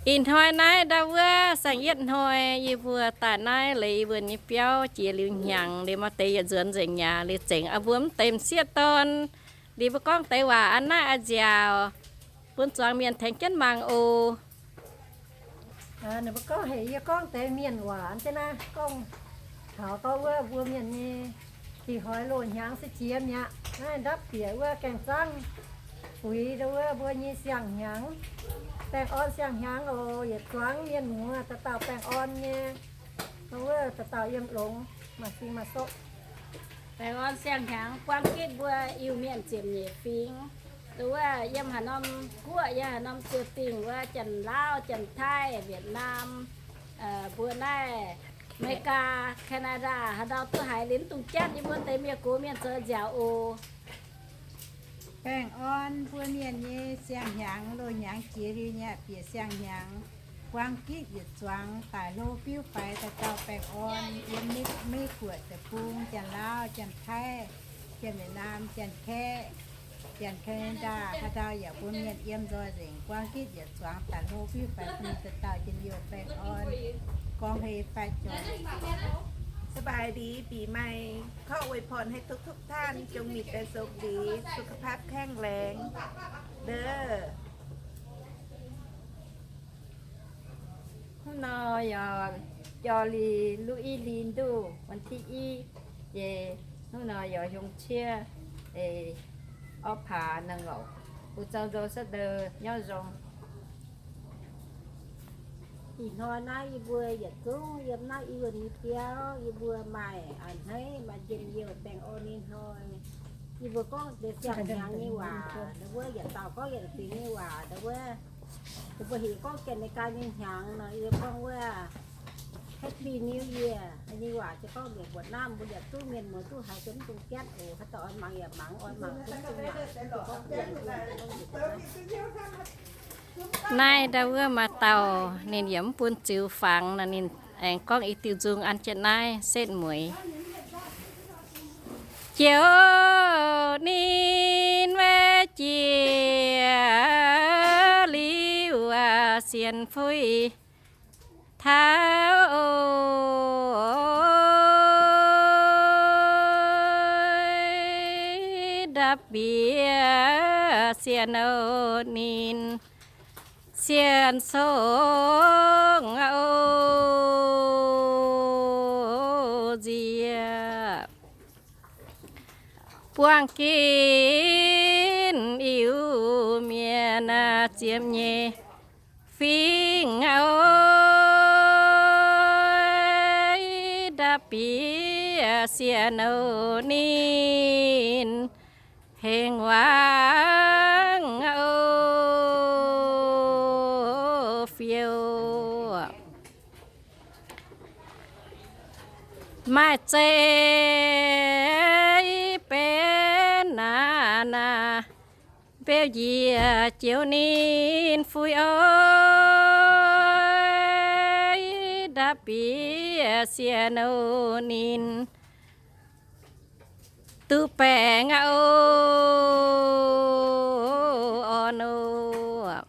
Ih hnoi naaiv ndau wuov saeng-yietv hnoi, yie mbuo daaih naaiv leiz yie mbuo nyei biauv jiex liuz hnyangx, liuz maaih deix yietc nzuonx nzengc mi'aqv. Liuz zengc aa mbuo mv deix m'sieqv dorn, liuz mbuo gorngv deix waac an naaiv a'nziaauc bun zuangx mienh tengx jienv mangc oc. Ninh mbuo gorngv hec yie gorngv deix mienh waac an jienv naaiv gorngv taux gorngv wuov mbuo mienh nyei dih hnoi loz-hnyangx se jiex mi'aqv. Naaiv ndapv bieqc wuov gaeng-zangv buix ndau wuov mbuo nyei siang-hnyangx. Baengh orn siang-hnyangx oc. Yietc zuangx mienh muoz dauh dauh baengh orn nyei. Ndau wuov dauh dauh yiem longx, maaih sing maaih soqv. Baengh orn siang-hnyangx buang gitv mbuo Iu-Mienh ziepc nyeic fingx, ndau wuov yiem haaix norm guoqv, yiem haaix norm ziouc dingh wuov, Janx-Laauv, Janx-Taiv, Wietc Naam, mbuo naaiv Aa^me^li^gaa, Canada, haaix ndau duqv haiz liuz mv dungx jatv yie mbuo deix mienh gox mienh zoux nziaauc oc. Baengh orn mbuo mienh nyei siang-hnyangx, loz-hnyangx jiex liuz nyei bieqc siang-hnyangx, buang gitv yietc zuangx daic hlo fiuv faix dauh dauh baengh orn yiem Meiv-Guoqv deic-bung, Janx-Laauv, Janx-Taiv, Janx-Wietc Naam, Janx-Kaeqv, Janx-Canada, haaix ndau yaac bun mienh yiem nzoih nzengc, buang gitv yietc zuangx daic hlo fiuv faix bun dauh dauh njien-youh baengh orn, gorngv hei fai joux. สบายดี ปีใหม่ ขออวยพรให้ทุกๆท่านจงมีแต่โชคดี สุขภาพแข็งแรงเด้อ Hnub nor yaac jauv-lee luv i li nduqv วันที่ i, jiex hnub nor yaac hiong ciev, orv paax naaiv ngorc, bun zorng nzou saav deix nyorqv nzong. Ih hnoi naaiv yie mbuo yietc zungv yiem naaiv i wuonh nyei biauv, yie mbuo maaih a'hneiv maaih njien-youh baengh orn nyei hnoi. Yie mbuo gorngv deix siang-hnyangx nyei waac, ndau wuov yietc dauh gorngv yietc fingx nyei waac, ndau wuov mbuo heuc gorngv Janx-Meiv-Gaa nyei hnyangx nor, yie gorngv wuov Happy New Year nyei waac, se gorngv mienh mbuoqc naamv mbuo yaac duqv mienh muoz duqv haiz se mv dungx jatv oc. Haaix dauh oix mangc yaac mangc, oix mangc se mv dungx mangc. Naaiv ndau wuov maaih dauh ninh yaac mv bun ziux fangx nor, ninh aengx gorngv i diuh nzung an jienv naaiv setv mueiz. Joux ninh maiv jiex liuz, sienx fuix taux ndapv bieqc sienx oc ninh, sienx songx oc nziex. Buangh ginv Iu-Mienh ziepc nyeic fingx oc, ndapv bieqc sienx oc ninh, hengx wangv oc fiou. Maaih zeiv benx naanc naaic, mbeu njiec joux ninh fuix oc, ndapv bieqc sienx oc ninh, duqv baengh oc orn oc.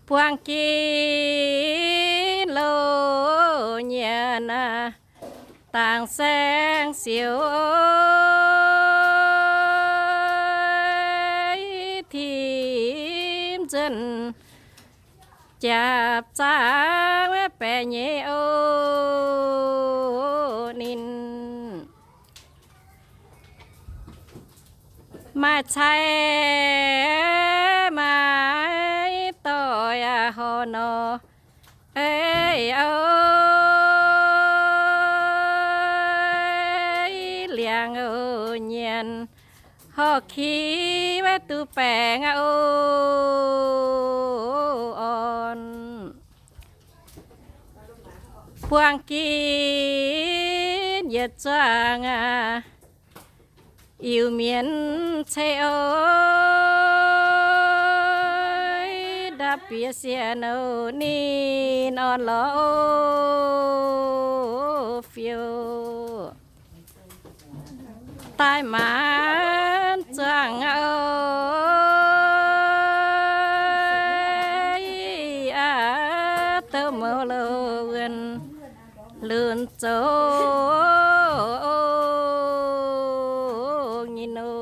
Buangh ginv loz nyienx dangc saeng siouc, tim nzuonx japc zaangv baeqc nyei oc ninh. Maaih cai maaih doic horc nor, eix oc, liangx oc nyienx, horc ki maiv duqv baengh oc orn. Buangh ginv yietc zuangx aac, Iu-Mienh ceix oc, ndapv bieqc sienx oc ninh, orn lorz oc fiou. Daaih maanc zuangx oc, douh mouh lo wuonh lunx zoux nyei nor.